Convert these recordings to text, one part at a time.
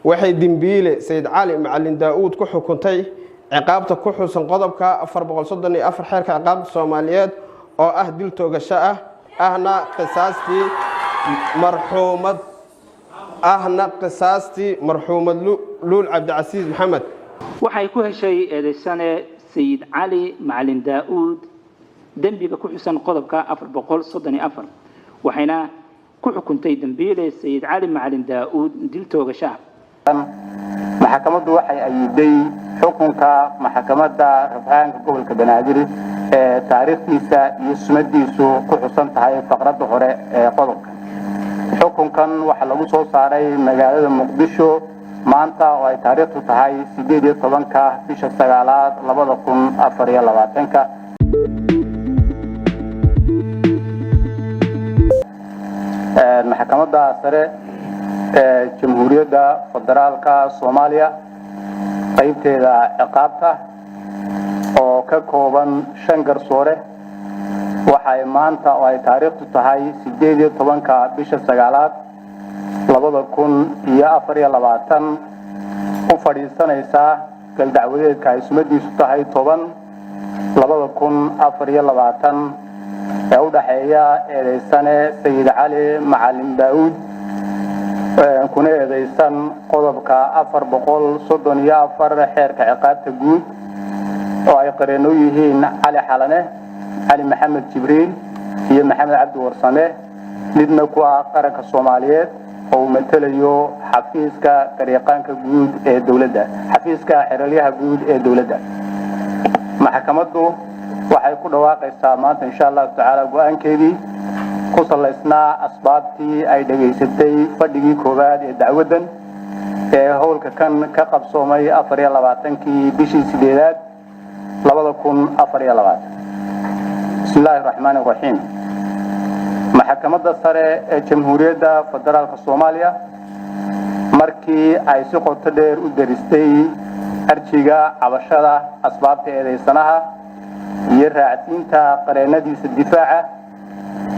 Waxay dembiile Sayid Cali Macalin Daa-uud ku xukuntay ciqaabta ku xusan qodobka 434 Xeerka Ciqaabta Soomaaliyeed, oo ah dil toogasho ah, ahna qisaastii marxuumad Luul Cabdicasiis Maxamed. Waxay ku heshay eedaysane Sayid Cali Macalin Daa-uud dembiga ku xusan qodobka 434, waxayna ku xukuntay dembiile Sayid Cali Macalin Daa-uud dil toogasho ah. Maxkamaddu waxay ayiday xukunka Maxkamadda Rafcaanka Gobolka Banaadir ee taariikhdiisa iyo sumadiisu ku xusan tahay faqradda hore ee qodobka. Xukunkan waxaa lagu soo saaray magaalada Muqdisho maanta oo ay taariikhdu tahay 18-ka bisha sagaalaad 2024-ka. Maxkamadda Sare ee Jamhuuriyadda Federaalka Soomaaliya, qaybteeda ciqaabta, oo ka kooban shan garsoore, waxay maanta oo ay taariikhdu tahay 18-ka bisha sagaalaad 2024 u fadhiisanaysaa galdacwadeedka ay sumadiisu tahay 10/2024 ee u dhaxeeya eedaysane Sayid Cali Macalin Daauud, kuna eedaysan qodobka 434 Xeerka Ciqaabta Guud, oo ay qareeno yihiin Cali Xalane, Cali Maxamed Jibriil iyo Maxamed Cabdi Warsame, midna ku ah qaranka Soomaaliyeed oo uu matelayo Xafiiska Garyaqaanka Guud ee Dowladda, Xafiiska Xeralyaha Guud ee Dowladda. Maxkamaddu waxay ku dhawaaqaysaa maanta, insha Allahu tacaala, go-aankeedii ku salaysnaa asbaabtii ay dhegaysatay fadhigii koowaad ee dacwaddan ee howlka kan ka qabsoomay 24-kii bishii sideedaad 2024. Bismi illaahi raxmaani raxiim. Maxkamadda Sare ee Jamhuuriyadda Federaalka Soomaaliya, markii ay si qoto dheer u daristay arjiga cabashada asbaabta eedaysanaha iyo raacsiinta qareennadiisa difaaca,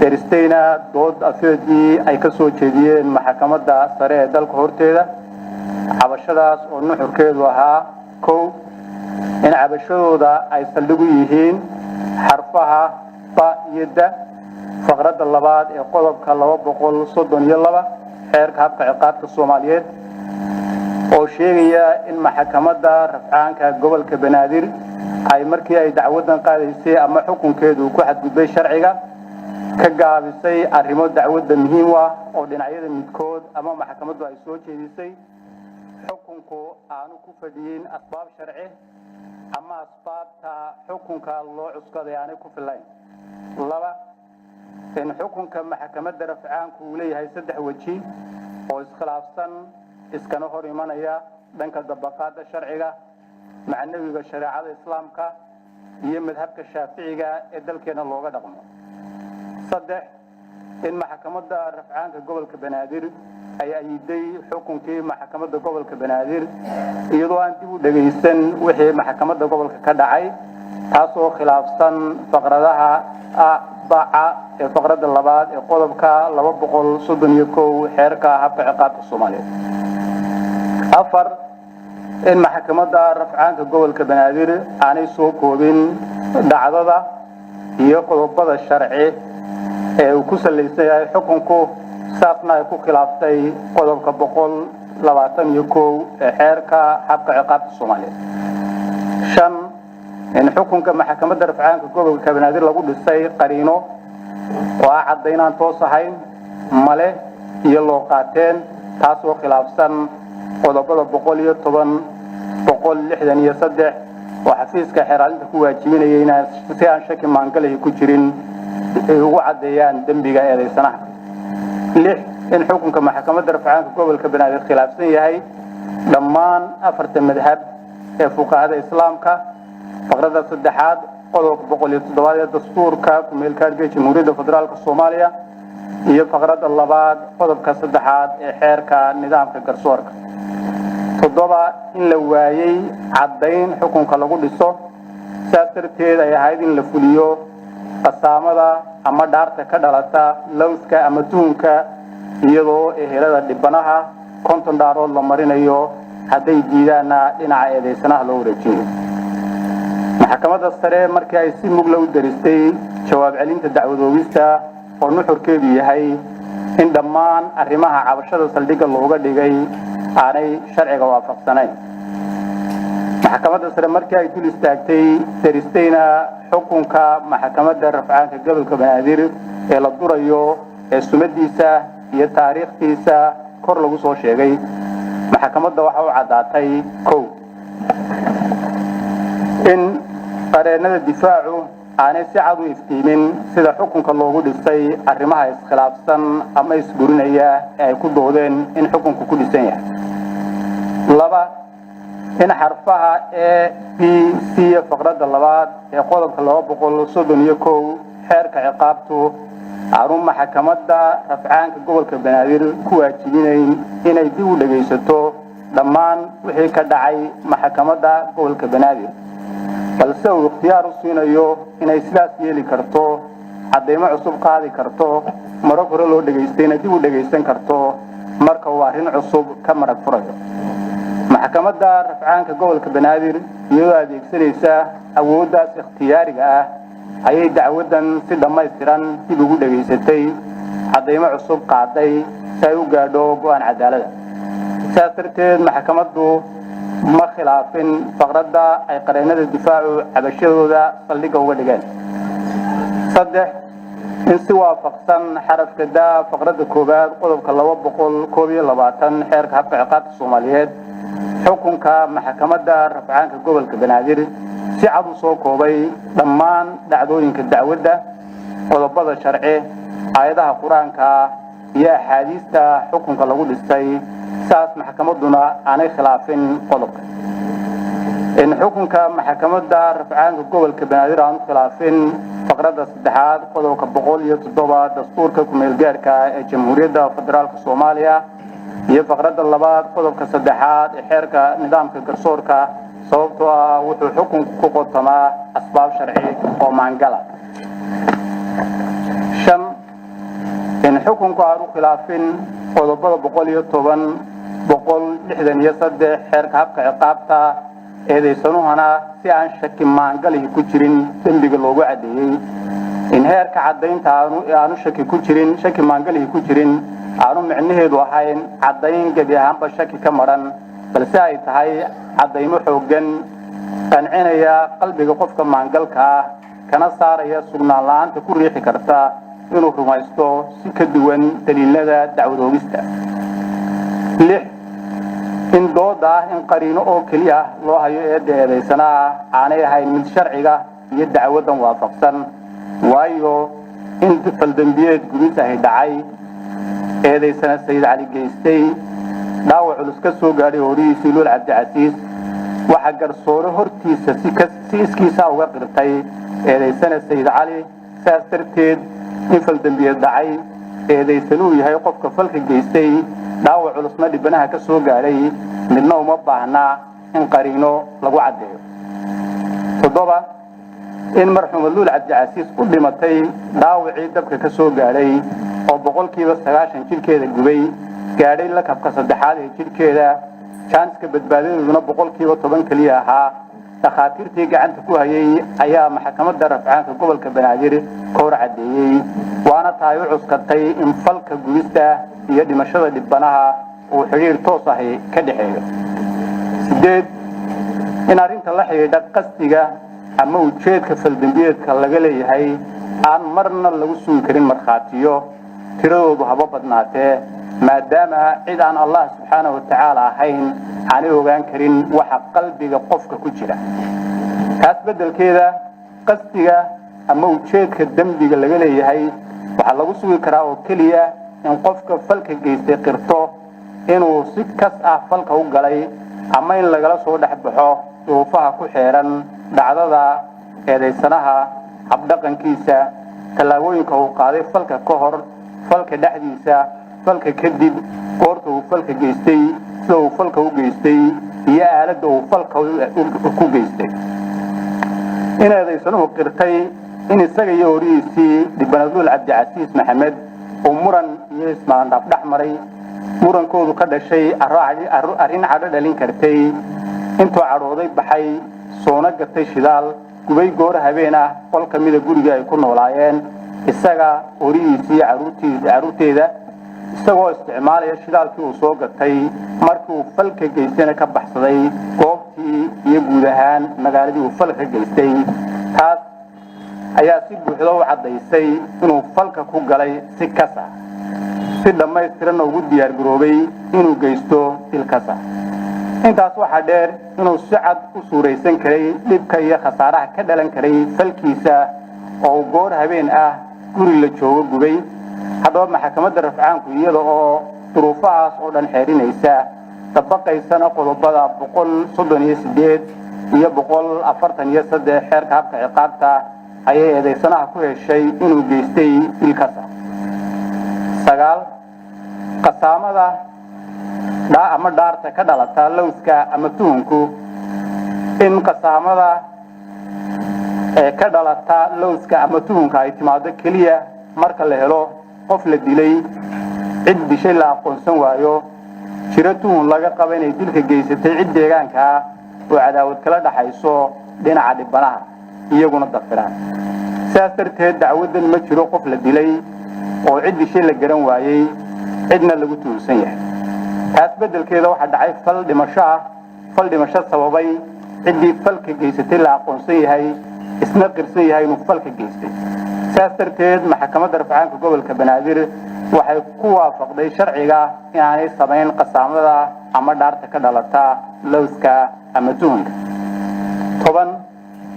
daristayna dood afeedii ay ka soo jeediyeen Maxkamadda Sare ee dalka horteeda, cabashadaas oo nuxurkeedu ahaa: kow, in cabashadooda ay saldhig u yihiin xarfaha ba iyo da faqradda labaad ee qodobka 232 Xeerka Habka Ciqaabta Soomaaliyeed, oo sheegaya in Maxkamadda Rafcaanka Gobolka Banaadir ay markii ay dacwaddan qaadaysay ama xukunkeedu ku xadgudbay sharciga, ka gaabisay arrimo dacwadda muhiim u ah oo dhinacyada midkood ama maxkamaddu ay soo jeedisay, xukunku aanu ku fadhiyin asbaab sharci ama asbaabta xukunka loo cuskaday aanay ku filayn. Laba, in xukunka Maxkamadda Rafcaanku uu leeyahay saddex weji oo iskhilaafsan, iskana hor imanaya dhanka dabaqaadda sharciga, macnawiga shareecada Islaamka iyo madhabka Shaaficiga ee dalkeena looga dhaqmo. Saddex, in Maxkamadda Rafcaanka Gobolka Banaadir ay ayiday xukunkii Maxkamadda Gobolka Banaadir iyadoo aan dib u dhegaysan wixii maxkamadda gobolka ka dhacay, taasoo khilaafsan faqradaha a baca ee faqradda labaad ee qodobka 231 Xeerka Habka Ciqaabta Soomaaliyeed. Afar, in Maxkamadda Rafcaanka Gobolka Banaadir aanay soo koobin dhacdada iyo qodobada sharci ee uu ku salaysan yahay xukunku, saasna ay ku khilaaftay qodobka 121 ee Xeerka Habka Ciqaabta Soomaaliyeed. Shan, in xukunka Maxkamadda Rafcaanka Gobolka Banaadir lagu dhisay qariino oo ah caddaynaan toos ahayn, male iyo loo qaateen, taasoo khilaafsan qodobada 110, 163, oo xafiiska xeeraalinta ku waajibinaya inaan si aan shaki maangalaya ku jirin ay ugu caddeeyaan dembiga eedaysanaha. Lix, in xukunka Maxkamadda Rafcaanka Gobolka Banaadir khilaafsan yahay dhammaan afarta madhab ee fuqahada Islaamka, faqrada saddexaad qodobka 107aad ee dastuurka kumeelkaadhka Jamhuuriyadda Federaalka Soomaaliya iyo faqradda labaad qodobka saddexaad ee Xeerka Nidaamka Garsoorka. Toddoba, in la waayey caddayn xukunka lagu dhiso, saas darteed ay ahayd in la fuliyo qasaamada ama dhaarta ka dhalata lowska ama tuhunka, iyadoo ehelada dhibanaha 50 dhaarood la marinayo, hadday diidaanna dhinaca eedaysanaha loo wareejinayo. Maxkamadda sare markii ay si mugla u daristay jawaab celinta dacwadoogista oo nuxurkeedu yahay in dhammaan arrimaha cabashada saldhigga looga dhigay aanay sharciga waafaqsanayn. Maxkamadda sare markii ay dul istaagtay, daristayna xukunka maxkamadda rafcaanka gobolka Banaadir ee la durayo ee sumadiisa iyo taariikhdiisa kor lagu soo sheegay, maxkamadda waxa u caddaatay: 1, in qareennada difaacu aanay si cad u iftiimin sida xukunka loogu dhisay arrimaha iskhilaafsan ama isburinaya ee ay ku doodeen in xukunku ku dhisan yahay. 2, in xarfaha A, B, C faqradda labaad ee qodobka 231 xeerka ciqaabtu aanu maxkamadda rafcaanka gobolka Banaadir ku waajibinayn inay dib u dhegaysato dhammaan wixii ka dhacay maxkamadda gobolka Banaadir, balse uu ikhtiyaar u siinayo inay sidaas yeeli karto, caddaymo cusub qaadi karto, marag hore loo dhegaystayna dib u dhegaysan karto marka uu arrin cusub ka marag furayo. Maxkamadda rafcaanka gobolka Banaadir iyadoo adeegsanaysa awooddaas ikhtiyaariga ah ayay dacwaddan si dhammaystiran dib ugu dhegaysatay, caddaymo cusub qaaday si ay u gaadho go'aan cadaalada. Sidaas darteed, maxkamaddu ma khilaafin faqradda ay qareennada difaacu cabashadooda saldhigga uga dhigeen. 3, in si waafaqsan xarafka daa faqradda koowaad qodobka 221 xeerka habka ciqaabta Soomaaliyeed, xukunka maxkamadda rafcaanka gobolka Banaadir si cad u soo koobay dhammaan dhacdooyinka dacwadda, qodobada sharci, aayadaha Qur-aanka iyo axaadiista xukunka lagu dhisay, saas maxkamadduna aanay khilaafin qodobka. In xukunka maxkamadda rafcaanka gobolka Banaadir aanu khilaafin faqradda saddexaad qodobka 107 dastuurka kumeelgaarka ee Jamhuuriyadda Federaalka Soomaaliya iyo faqradda labaad qodobka saddexaad ee xeerka nidaamka garsoorka, sababtoo ah wuxuu xukunku ku qotamaa asbaab sharci oo maangala. 5, in xukunku aanu khilaafin qodobada 110, 163 xeerka habka ciqaabta, eedaysanuhana si aan shaki maangalihi ku jirin dembiga loogu caddeeyey. In heerka caddaynta aanu shaki ku jirin, shaki maangalihi ku jirin, aanu micnaheedu ahayn caddayn gebi ahaanba shaki ka maran, balse ay tahay caddaymo xooggan, qancinaya qalbiga qofka maangalka ah, kana saaraya sugnaan la'aanta ku riixi karta inuu rumaysto si ka duwan daliilada dacwadoogista. 6, in dooda ah in qariino oo keliya ah loo hayo eedda eedaysanaha aanay ahayn mid sharciga iyo dacwaddan waafaqsan, waayo in faldembiyeed gubis ahi dhacay, eedaysana Sayid Cali geystay, dhaawac culus ka soo gaadhay horihiisii Luul Cabdicasiis, waxaa garsoore hortiisa si iskiisa uga qirtay eedaysana Sayid Cali. Saas darteed, in faldembiyeed dhacay, eedaysanuu yahay qofka falka geystay, dhaawac culusna dhibanaha ka soo gaadhay, midna uma baahnaa in qariino lagu caddeeyo. 7, in marxuuma Luul Cabdicasiis u dhimatay dhaawacii dabka ka soo gaadhay oo 90% jidhkeeda gubay, gaadhay lakabka saddexaad ee jidhkeeda, jaaniska badbaadadeeduna 10% keliya ahaa, dhakhaatiirtii gacanta ku hayay ayaa maxkamadda rafcaanka gobolka Banaadir ka hor caddeeyey, waana tahay u cuskatay in falka gubista iyo dhimashada dhibanaha uu xidhiir toos ahi ka dhexeeyo. 8, in arrinta la xidhiidha qasdiga ama ujeedka faldembiyeedka laga leeyahay aan marna lagu sugi karin markhaatiyo tiradoodu haba badnaatee, maadaama cid aan Allah subxaanahu watacaala ahayn aanay ogaan karin waxa qalbiga qofka ku jira. Taas beddelkeeda, qasdiga ama ujeedka dembiga laga leeyahay waxaa lagu sugi karaa oo keliya in qofka falka geystay qirto inuu si kas ah falka u galay, ama in lagala soo dhex baxo duruufaha ku xeeran dhacdada, eedaysanaha habdhaqankiisa, tallaabooyinka uu qaaday falka ka hor, falka dhexdiisa, falka kadib, goorta uu falka geystay, sida uu falka u geystay iyo aaladda uu falka ku geystay. In eedaysanuhu qirtay in isaga iyo horihiisii dhibanaduul Cabdicasiis Maxamed uu muran iyo ismaandhaaf dhex maray. Murankoodu ka dhashay arrin cadho dhalin kartay. Intuu cadhooday baxay, soona gatay shidaal, gubay goor habeen ah qol ka mida guriga ay ku noolaayeen isaga, horihiisii iyo carruurteeda, isagoo isticmaalaya shidaalkii uu soo gatay. Markii uu falka geystayna ka baxsaday goobtii iyo guud ahaan magaaladii uu falka geystay. Taas ayaa si buuxda u caddaysay inuu falka ku galay si kas ah, si dhammaystiranna ugu diyaargaroobay inuu geysto dil kas ah. Intaas waxaa dheer inuu si cad u suuraysan karay dhibka iyo khasaaraha ka dhalan karay falkiisa oo uu goor habeen ah guri la joogo gubay. Haddaba, maxkamadda rafcaanku iyada oo duruufahaas oo dhan xeerinaysa, dabaqaysana qodobada 138 iyo 143 xeerka habka ciqaabta, ayay eedaysanaha ku heshay inuu geystay dilkas ah. 9, qasaamada ama dhaarta ka dhalata lowska ama tuhunku. In qasaamada ee ka dhalata lowska ama tuhunka ay timaado keliya marka la helo qof la dilay, cid dishay la aqoonsan waayo, jiro tuhun laga qaba inay dilka geysatay cid deegaanka ah oo cadaawad kala dhaxayso dhinaca dhibanaha, iyaguna dafiraan. Sidaas darteed, dacwaddan ma jiro qof la dilay oo cid dishay la garan waayey, cidna lagu tuhunsan yahay. Taas beddelkeeda waxaa dhacay fal dhimasho ah, fal dhimasho sababay, ciddii falka geysatay la aqoonsan yahay, isna qirsan yahay inuu falka geystay. Sidaas darteed, maxkamadda rafcaanka gobolka Banaadir waxay ku waafaqday sharciga inaanay samayn qasaamada ama dhaarta ka dhalata lowska ama tuhunka. 10,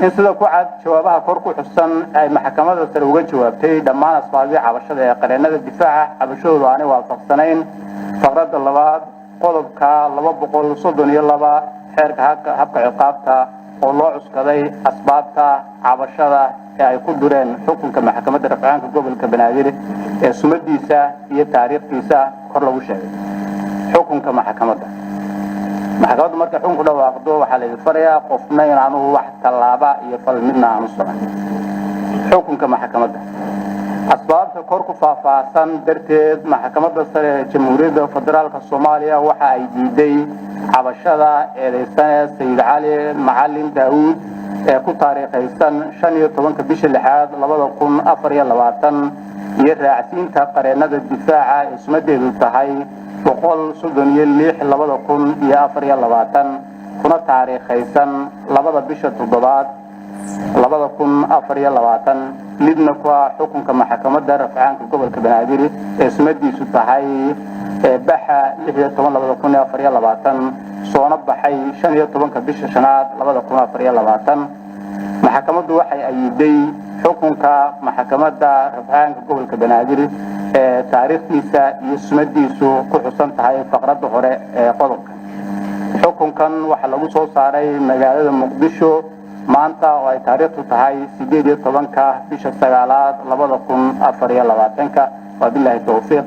in sida ku cad jawaabaha kor ku xusan ay maxkamadda sare uga jawaabtay dhammaan asbaabihii cabashada ee qareennada difaaca cabashadoodu aanay waafaqsanayn faqradda labaad qodobka 232 xeerka habka ciqaabta oo loo cuskaday asbaabta cabashada ee ay ku dureen xukunka maxkamadda rafcaanka gobolka Banaadir ee sumadiisa iyo taariikhdiisa kor lagu sheegay. Xukunka maxkamadda. Maxkamaddu markay xukun ku dhawaaqdo, waxaa la idin farayaa qofna inaanu wax tallaaba iyo fal midna aanu samayn. Xukunka maxkamadda. Asbaabta kor ku faahfaahsan darteed, maxkamadda sare ee Jamhuuriyadda Federaalka Soomaaliya waxa ay diiday cabashada eedaysane Sayid Cali Macalin Daawuud ee ku taariikhaysan 15-ka bisha lixaad 2024 iyo raacsiinta qareennada difaaca ee sumadeedu tahay 136/2024, kuna taariikhaysan 2-da bisha toddobaad 2024, lidna ku ah xukunka maxkamadda rafcaanka gobolka Banaadir ee sumadiisu tahay baxa 16/2024, soona baxay 15-ka bisha shanaad 2024. Maxkamaddu waxay ayiday xukunka maxkamadda rafcaanka gobolka Banaadir ee taariikhdiisa iyo sumadiisu ku xusan tahay faqradda hore ee qodobka. Xukunkan waxaa lagu soo saaray magaalada Muqdisho maanta oo ay taariikhdu tahay 18-ka bisha sagaalaad 2024-ka. Wabilaahi towfiiq.